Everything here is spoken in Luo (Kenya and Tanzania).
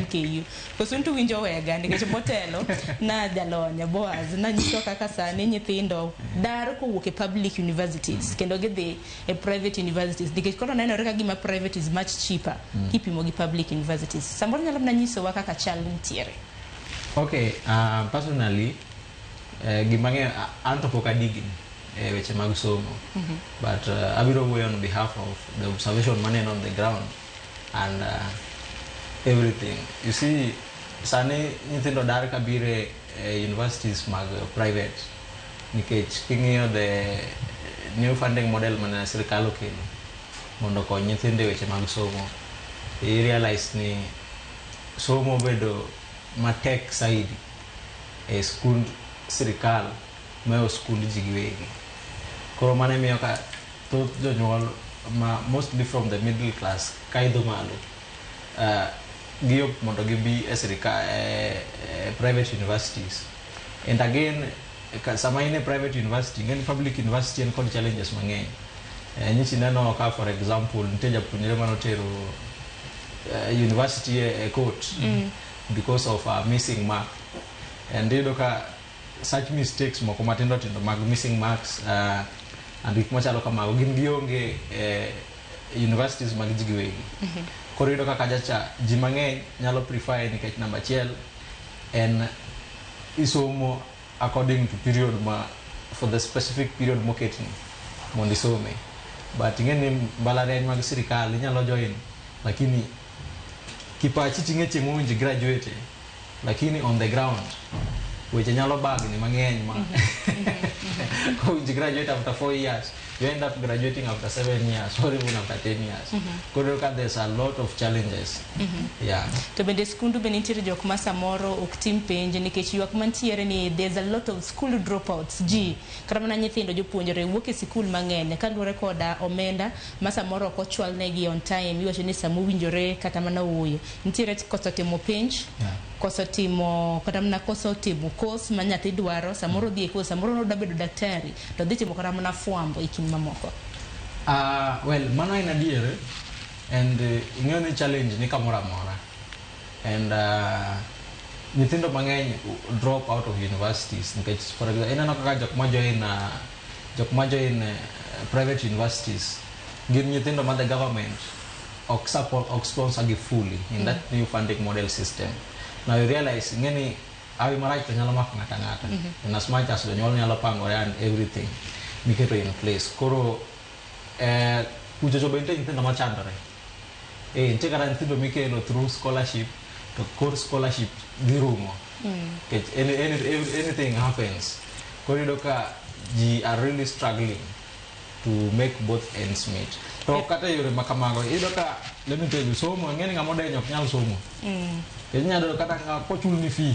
LKU. Koso un to winjo wega nikech motelo na jalony Boaz nanyiso kaka sani nyithindo dar kowuok e public universities kendo gidhi e private universities nikech koro nenore ka gima private is much cheaper kipimo gi public universities. Samoro nyalo mana nyisowa kaka chal nitiere. Okay, personally, gima ng'eyo, an to pok adigni e weche mag somo, but abiro wuoyo on behalf of the observation maneno on the ground and everything. You see, sani nyithindo dar kabiro e universities mag private nikech king'iyo the new funding model mane sirikal okelo mondo okony nyithindo e weche mag somo, i realize ni somo bedo matek saidi e skund sirikal mohewo skund ji giwegi. Koro mano miyo ka thoth jonyuol ma mostly from the middle class kaidho malo giyo mondo gibi e sirikal, e private universities. And again, sama in e private university, ing'e ni public university en kod challenges mang'eny. Nyichi neno ka, for example, nitie japuonjre manotero university e court because of a missing mark, and iyudo ka such mistakes moko matindo tindo mag missing marks and gik machalo kamago gin gionge universities mag ji giwegi. Koro iyudo ka kacha cha ji mang'eny nyalo prefer nikech namba achiel en isomo according to period ma for the specific period moketni mondo isome. But ing'e ni mbalariany mag sirikal inyalo join, lakini kipachi ting'e chieng' mowinjo graduate, lakini on the ground weche nyalo bagni mang'eny ma kowinjo graduate after 4 years, you end up graduating after 7 years or even after 10 years. Koro ka there's a lot of challenges, yeah. To bende skundu be nitiere jok ma samoro ok tim penj nikech ywak mantiere ni there's a lot of school dropouts. Ji kata mana nyithindo, jopuonjre wuok e sikul mang'eny kaluwore koda omenda ma samoro ok ochwal negi on time. Iwacho ni sama owinjore kata mana ooyo nitiere koso timo penj, koso timo kata mana koso timo course ma nyathi dwaro. Samoro odhi e course, samoro nodwa bedo daktari to dhi timo kata mana fwambo e kind mamoko. Well, mano en adier, and ing'eyo ni challenge ni kamoro amora, and nyithindo mang'eny drop out of universities nikech, for example, ineno kaka jok ma join private universities gin nyithindo ma the government ok support, ok sponsor gi fully in that new funding model system. Now you realize, ing'e ni hawi marach to nyalo mako ng'ata ng'ata in as much as jonyuol nyalo pangore and everything miketo in place. Koro kuchocho be nitie nyithindo machandore, nitie kata nyithindo mikelo through scholarship to kor scholarship dhi rumo nikech anything happens. Koro iyudo ka ji are really struggling to make both ends meet. To kata e yore ma kamago, iyudo ka, let me tell you, somo, ing'e ni ng'ama odenyo ok nyal somo. Nikech inyalo yudo kata kochulni fee.